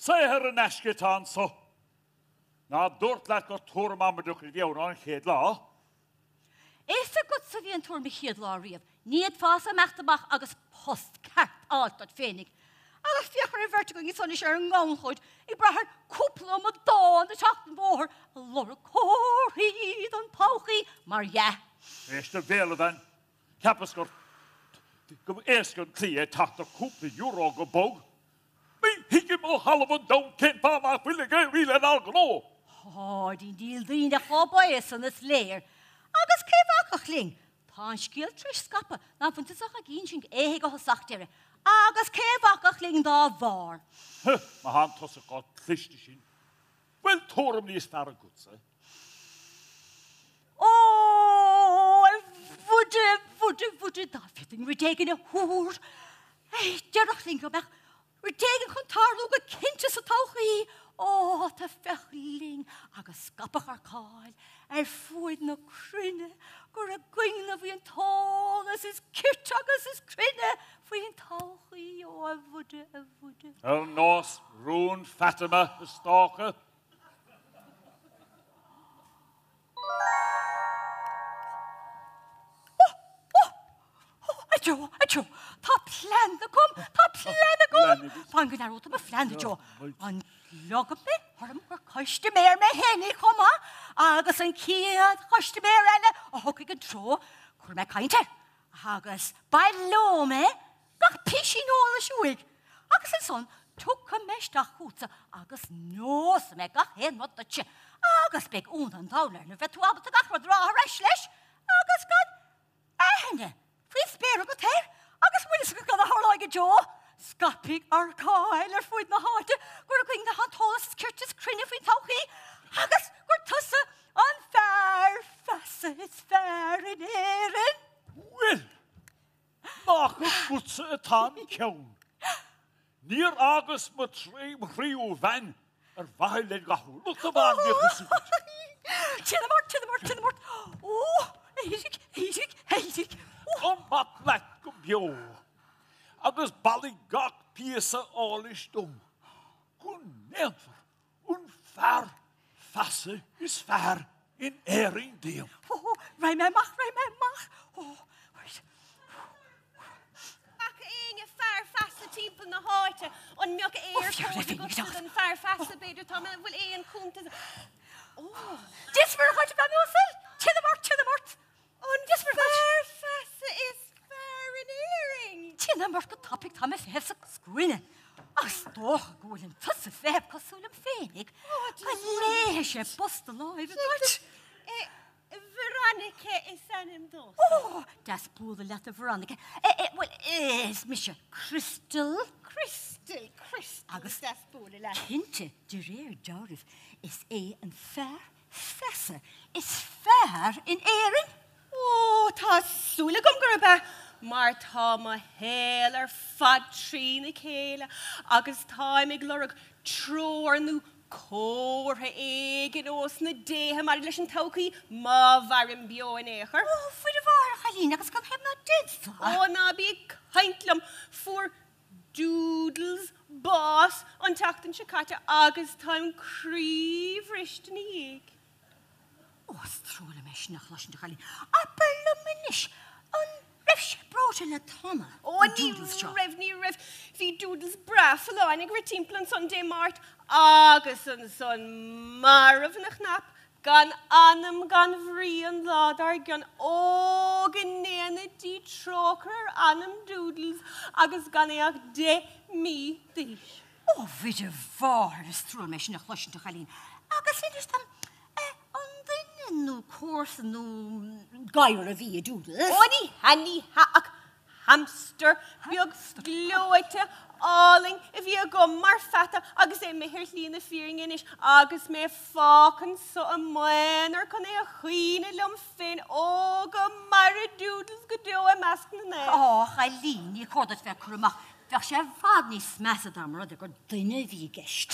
Saothar in aisce atá anso. Ná dúrt leat gur tuairim amaideach a bhí ann an chéad lá? Is agatsa a bhí an tuairim an chéad lá riamh. Ní fhéadfása imeacht amach agus post ceart a fháilt duit féinig. Agus féach ar an bheirt againn anso anois ar an ngannchuid, ag brath ar cúpla amadán ag teacht an bhóthair ag lorg comharthaí don todhchaí, mar dhea. Éist do bhéal, a bhean. Cheapas gur go éasca an tslí é teacht ar chúpla euro go bog. Ní thuigim ó thalamh an domhain cén fáth nach bhfuil ag éirí lenár ngnó. Páidí, níl daoine chomh baoth san, is léir. Agus cé bhacfadh linn? Tá an scéal tar éis scaipeadh nach bhfuil tusa ach ag insint éithigh ó thosach deireadh. Agus cé bhacfadh linn dá bharr? Huh, má thánn tusa chomh cliste sin, bhfuil tuairim níos fearr agatsa? Ó, a Mhuire, Mhuire, Mhuire, dá bhféadfainn rud éigin a thuar. Déarfadh linn go mbeadh rud éigin chun tarlú go cinnte sa todhchaí. Ó, tá féach linn agus scaipfeadh ár cáil ar fuaid na cruinne gur againn a bhí an t-eolas is cirte agus is cruinne faoin todhchaí. Ó, a Mhuire, a Mhuire. Ar nós rún Fatima is dócha. A Joe, a Joe, tá plean agam, tá plean agam! Fan go n-aireoidh tú mo phlean, a Joe. An leogfaidh mé orm gur custaiméir mé fhéinig chomh maith agus an chéad chustaiméir eile a thiocfaidh an treo, cuirfidh mé caint air agus baileoidh mé gach písín eolais uaidh agus ansan tiocfaidh mé isteach chugatsa agus neosfaidh mé gach aon rud duitse agus beidh ionadh an domhain air nuair a bheidh tú ábalta gach rud a rá ar ais leis agus gan aithne faoin spéir agat air agus bhfuil fhios agat cad a tharlóidh a Joe? Scaipfidh ár cáil ar fuaid na háite gur againn atá an t-eolas is cirte is cruinne faoin todhchaí agus gur tusa an fear feasa is fearr in Éirinn. Bhuel! Nach agatsa atá an ceann. Níor fhágas mo thríú bhean ar mhaithe le rathúlacht amháin, bíodh fhios agat. Téanam ort, téanam ort, téanam ort. Ó, éirigh, éirigh, éirigh. Amach leat go beo agus bailigh gach píosa eolais dom go ndéanfar an fear feasa is fearr in Éirinn díom. Ó, raghaidh mé amach, raghaidh mé amach. Ó, right. Faca éinne fear feasa timpeall na háite? An mbeadh Eircode agatsa don fear feasa, b'fhéidir? Tá mé, bhfuil aon cuntas? Ó. Dia 's Muire dhuit, a bhean uasal! Téanam ort, téanam ort! An fear feasa is fearr in Éirinn! Téanam ort go tapaidh, tá mé ag feitheamh sa scuaine. Ach is dócha go bhfuileann tusa ag feitheamh cosúil liom féinig. Go léifidh sé bos do láimhe duit. Veronica is ainm domhsa. Ó, deas bualadh leat a Veronica. Bhuel, is mise Crystal. Crystal, Crystal, Agus deas bualadh leat. cinnte, de réir dealraimh, is é an fear feasa is fearr in Éirinn? Ó, tá súil agam gurb ea, mar tá mo shaol ar fad trína chéile agus táim ag lorg treoir nó comhartha éigin ós na déithe maidir leis an todhchaí, má mhairim beo in aon chor. Ó, a Mhuire Mháthair, a chailín, agus cad thaobh ná d'fhéadfá? Ó, ná bí ag caint liom, fuair Doodles bás an tseachtain seo caite agus táim croíbhriste ina dhiaidh. Ó, is trua liom é sin a chloisint, a chailín. Abair liom anois, an raibh sé breoite le tamall, Ó, an ní Doodles seo? raibh, ní raibh. Bhí Doodles breá folláin ag rith timpeall ansan Dé Máirt agus ansan marbh ina chnap Gan anam gan bhrí an lá dár gcionn. Ó, go ndéana Dia trócaire ar anam Doodles agus gan é ach 10 mí d'aois. Ó, a Mhuire Mháthair, is trua liom é sin a chloisint, a chailín. Agus inis dom, eh, an duine nó comharsa nó gadhar a bhí i Doodles? Ó, ní hea, ní hea, ach Hamstar beag gleoite álainn a bhí agam mar pheata agus é imithe ar shlí na fírinne anois agus mé fágtha anso i m'aonar chun é a chaoineadh liom féin. Ó, go maire Doodles go deo i measc na naomh. Á, a chailín, ní chóir duit bheith ag cur amach. Bheadh sé i bhfad níos measa dá mba rud é gur duine a bhí i gceist.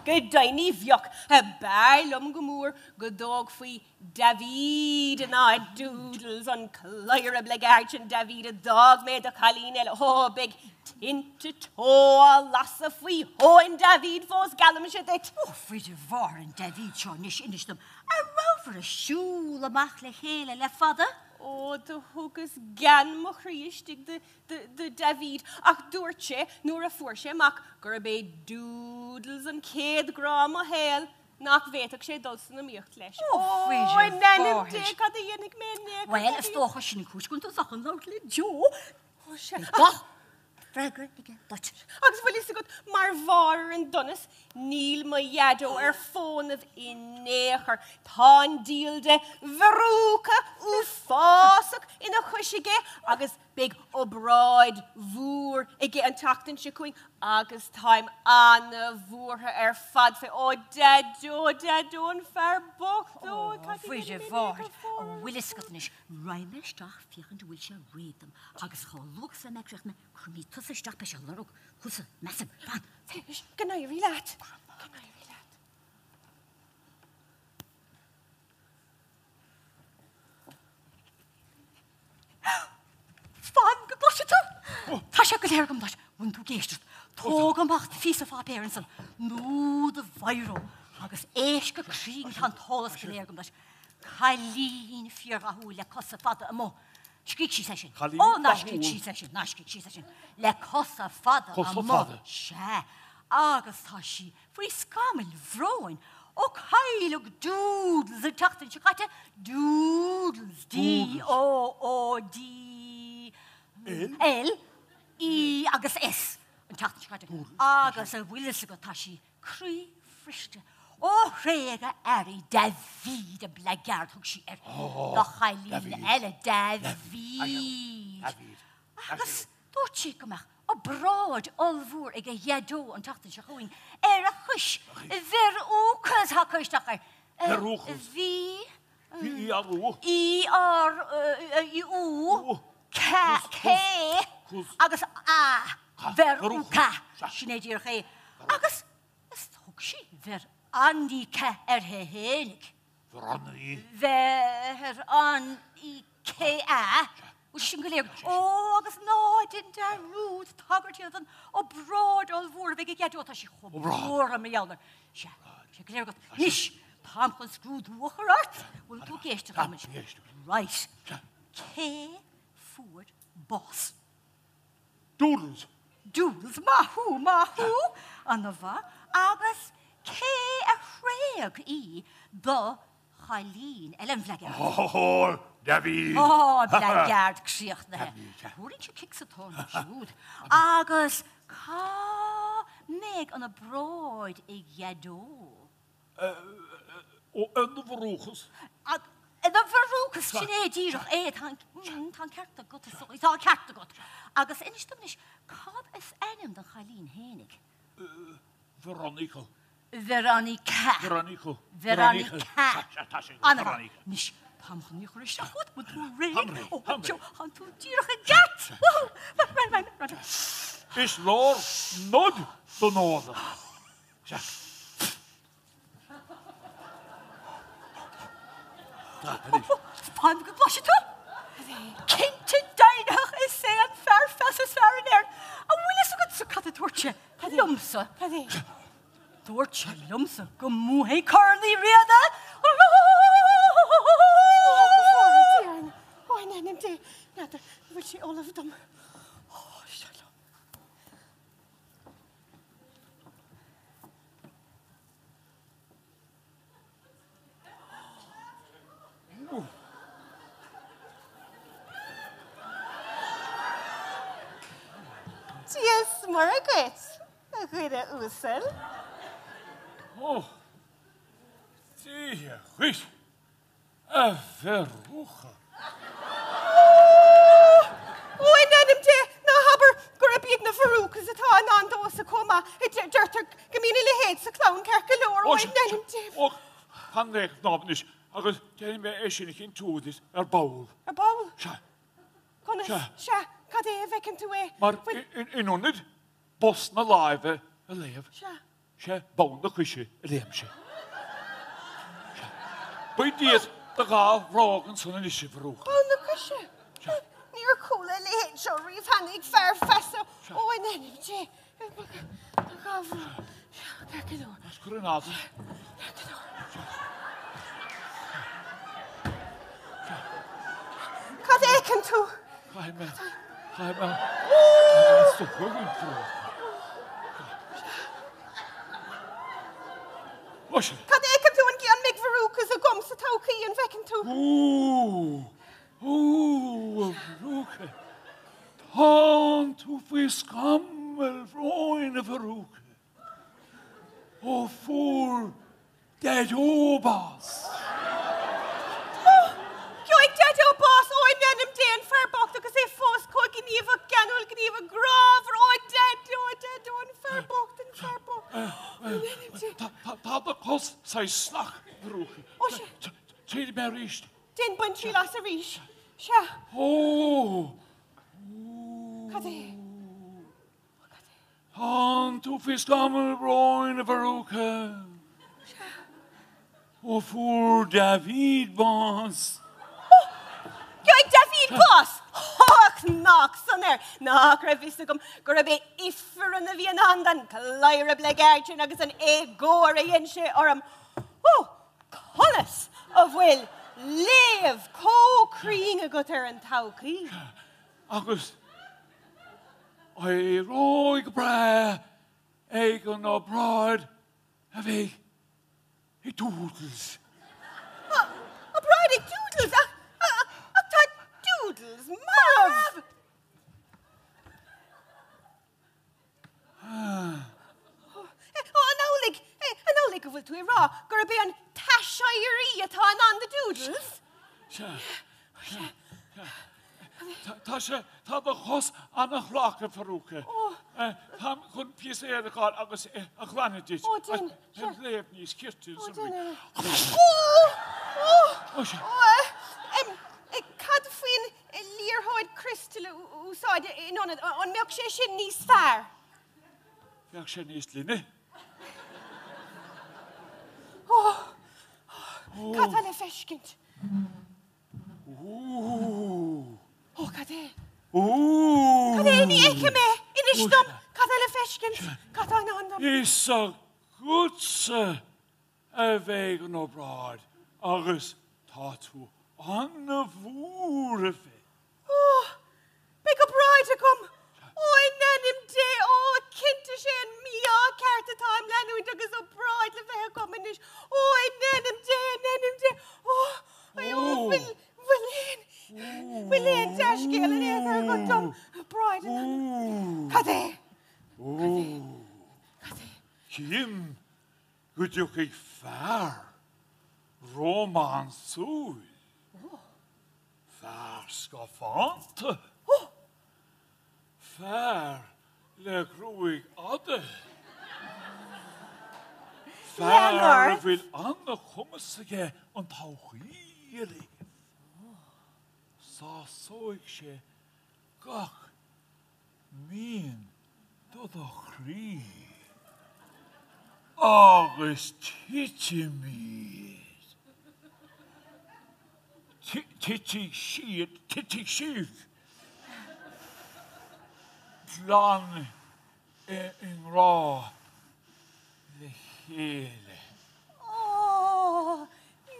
Go deimhin ní bheadh. B'fhearr liom go mór go dtógfaí David in áit Doodles, an cladhaire bleageard sin David a d'fhág mé do chailín eile. Ó, beidh tinte teo á lasadh faoi thóin David fós, geallaimse duit. Ó, a Bhríde Mháthair, an David seo anois, inis dom, an rabhabhair ag siúl amach le chéile le fada? Ó, do thugas gean mo chroí istigh do do David ach dúirt sé nuair a fuair sé amach gurb é Doodles an chéad ghrá mo shaol nach bhféadfadh sé dul san iomaíocht leis. Ó, Ó, in ainm Dé, cad a dhéanfaidh mé in aon chor, Bhuel, is dócha sin an chúis go bhfuil tú chun labhairt le Joe. Ó, sea. Beidh gach freagra aige duit. Agus bhfuil fhios agat, mar bharr ar an donas, níl mo Dhaideo ar fónamh in aon chor. Tá an diabhal de verruca uafásach ina chois aige agus Beidh obráid mhór aige an tseachtain seo chugainn agus táim ana-bhuartha ar fad fé. Ó, Daideo, Daideo, an fear bocht, ó, cad a dhéanfaidh mé in aon chor? An bhfuil fhios agat anois, raghaidh mé isteach féachaint an bhfuil sé réidh dom agus chomh luath is a bheidh mé críochnaithe, cuirfidh mé tusa isteach, beidh sé ag lorg thusa, measaim. Fan. Anois, go n-éirí leat. Go n-éirí leat. Fan go gcloisfidh tú! Tá sé go léir agam duit. Bhfuil tú ag éisteacht? Tóg amach do phíosa pháipéir ansan, nó do bhiro, agus éist go cruinn tá an t-eolas go léir agam duit. Cailín fíordhathúil le cosa fada amuigh. Scrígh síos é sin. Cailín Ó, ná dathúil. scrígh síos é sin, ná scrígh síos é sin. Le cosa fada Cosa amuigh. fada. Sea. Agus tá sí Faoi scamaill bhróin ó cailleadh Doodles an tseachtain seo caite, Doodles, D-O-O-D L E agus S an tseachtain seo caite, agus an bhfuil fhios agat, tá sí croíbhriste ó thréig a fhear í David, an bleageard thug sí air do chailín eile, David. Agus dúirt sí go mbeadh obráid ollmhór ag a dhaideo an tseachtain seo chugainn ar a chois. Verruca atá curtha isteach air. Verruca. V V E R U. E R U C K agus A. Verruca. Sin é díreach é. Agus is thug sí Veronica uirthi fhéinig. Veronica. Veronica. Bhuel, sin go léir. Ó, agus ná déan dearúd tagairt a dhéanamh don obráid ollmhór a bheidh ag Dhaideo. Tá sí chomh buartha mar gheall air. Sea, sé go léir agat. Anois, táim chun scrúdú a chur ort. Bhfuil tú ag éisteacht liom anois? Right. Cé fuair bás? Doodles. Doodles, maith thú, maith thú! Ana-mhaith. Agus cé a thréig í do chailín eile, an bleageard? Ó, David! Ó, bleageard críochnaithe. Thabharfainnse cic sa tóin dó siúd. Agus cá mbeidh an obráid ag Dhaideo? Ó, ina verrucas. Ina verrucas, sin é díreach é. Tá an ceart agat, is dóigh. Tá an ceart agat. Agus inis dom anois, cad is ainm don chailín fhéinig? Veronica. Veronica. Veronica. Veronica. Tá sé. Ana-mhaith. Anois, táim chun í a chur isteach chugat, bhfuil tú réidh? Ó, tá tú díreach i gceart! Woohoo! Right, right, right. Is leor nod don fhódach. Sea. Fan go gcloisfidh tú! Cinnte deimhneach is é an fear feasa is fearr in Éirinn. An bhfuil fhios agatsa cad a dúirt sé liomsa? Cad é? Dúirt sé liomsa go mbuafaidh Corn Uí Riada! Ó, Ó, in ainm Dé, n'fheadar an bhfuil sé ullamh dom. Ó, seo liom. Dia 's Muire dhuit, a dhuine uasail. Ó, Dia dhuit. A Verruca. Ó, in ainm Dé, ná habair gurb iad na verrucas atá i ndán domhsa chomh maith. Deirtear go mbíonn a leithéid sa chlann ceart go leor. Ó, in ainm Dé. Ó, fan réidh anois agus déanfaidh mé é sin a chinntiú duit ar ball. Ar ball? Sea. Conas? Sea. Sea, cad é a bhfeiceann tú é? Mar in ionad bos na láimhe a léamh. Sea. Sé bonn do choise a léim sé. Bain díot do dha bhróg ansan anois, a Mharúcha. Bonn na coise? Níor chuala a leithéid seo riamh cheana ag fear feasa. Ó, in ainm Dé! Do dha bhróg. Ceart go leor. Is cuir in eagar. Ceart go leor. Cad a fheiceann tú? Caithfidh mé, caithfidh mé, caithfidh mé stopadh a bhaint Muise! Cad a fheiceann tú an gcian mbeidh verrucas agam sa todhchaí, an bhfeiceann tú? Ó! Ó, a Mharúcha! Tánn tú faoi scamall bhróin, a Mharúcha. Ó fuair Daideo bás. Ó! Gheobhaidh Daideo bás! Ó, in ainm Dé, an fear bocht agus é fós chomh gníomhach, geanúil, gníomhach, grámhar! Ó, Daideo, Daideo, an fear bocht, an fear bocht! Ó, in ainm Dé! Tá do chos saghas salach, a Mharúcha. Ó, sea. Triailfidh mé arís. Déan bain triail as arís. Sea. Ó! Cad é? Tánn tú faoi scamall bróin, a Mharúcha. Ó fuair David bás. Ó! Gheobhaidh David bás! Ach nach sona air! Nach raibh fhios agam gurb é ifreann a bhí i ndán don chladhaire bleagáid sin agus an éagóir a dhein sé orm. Ó! Conas a bhfuil léamh chomh cruinn agat ar an todhchaí? Agus éireoidh go breá ag an obráid a bheidh ag Doodles. Obráid ag Doodles? Ach tá Doodles marbh! Ó, an amhlaidh, an amhlaidh go bhfuil tú ag rá gurb é an t-aiséirí atá i ndán do Doodles? Sea, sea, sea. Tá sé, tá do chos an-shalach, a Mharúcha. Táim chun píosa éadaigh a fháil agus é a ghlanadh duit. Ó, déan, sea. Beidh léamh níos cirte Ó, déan é. Ó! Ó! Ó, sea. Ó, cad faoin liathróid criostail a úsáid in ionad, an mbeadh sé sin níos fearr? Bheadh sé níos linne. Ó! Cad tá le feiscint? Ó! Ó, cad é? Ó! Cad é? Ní fheicim é! Inis dom! Cad tá le feiscint? Cad tá i ndán dom? Is agatsa a bheidh an obráid agus tá tú an-bhuartha fé. Ó, beidh obráid agam! Ó, in ainm Dé! Ó, cinnte sé an mí-ádh ceart atá im leanúint agus obráid le bheith agam anois. Ó, in ainm Dé, in ainm Dé! Ó, ó, bhfuil, bhfuil aon, bhfuil aon dea-scéal in aon chor agat dom? Obráid in ainm. Cad é? Ó, Cad é? Tchím go dtiocfaidh fear rómánsúil, fear scafánta, fear le gruaig fhada, fear a bhfuil an-chumas aige an todhchaí a léamh. Sásóidh sé gach mian do do chroí agus titfimid, titfidh siad, titfidh sibh glan i ngrá le chéile. Ó,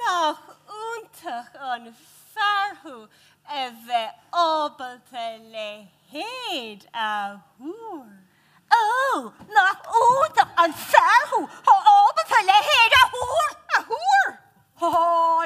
nach iontach an fear thú a bheith ábalta a leithéid a thuar. Ó, nach iontach an fear thú atá ábalta a leithéid a thuar! A thuar? Ó,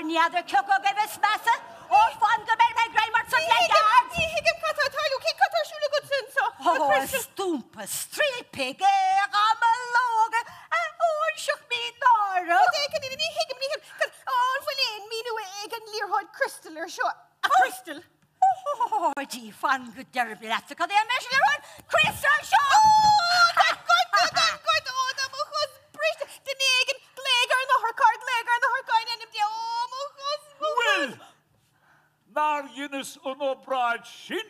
n'fheadar cé acu agaibh is measa, ó fan go mbeidh mé ag greim ort sa bhleaid! Ní thuigim cad tá ag tarlú, cé cad tá ar siúl agatsa anseo, a Ó, stumpa striapaigh é ghamallóga a óinseach mínáireach! Cad é, cad é, ní thuigim, ní thuigim, cad, an bhfuil aon míniú ag an liathróid criostail ar seo, a Chrystal? Ó, dí, fan go ndéarfaidh mé leatsa cad é an meisce liathróid criostail seo! Ó, tá gorta, tá gorta, ó, tá mo chos briste, duine éigin, glaoigh ar an otharcharr, glaoigh ar an otharcharr in ainm Dé, ó, mo chos, mo chos. Bhuel, nár dheineas an obráid sin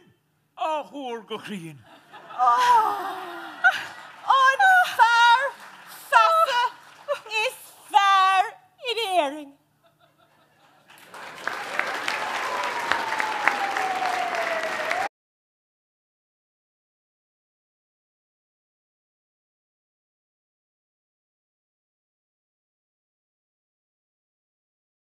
a thuar go cruinn? Ó, an fear feasa! Éirinn.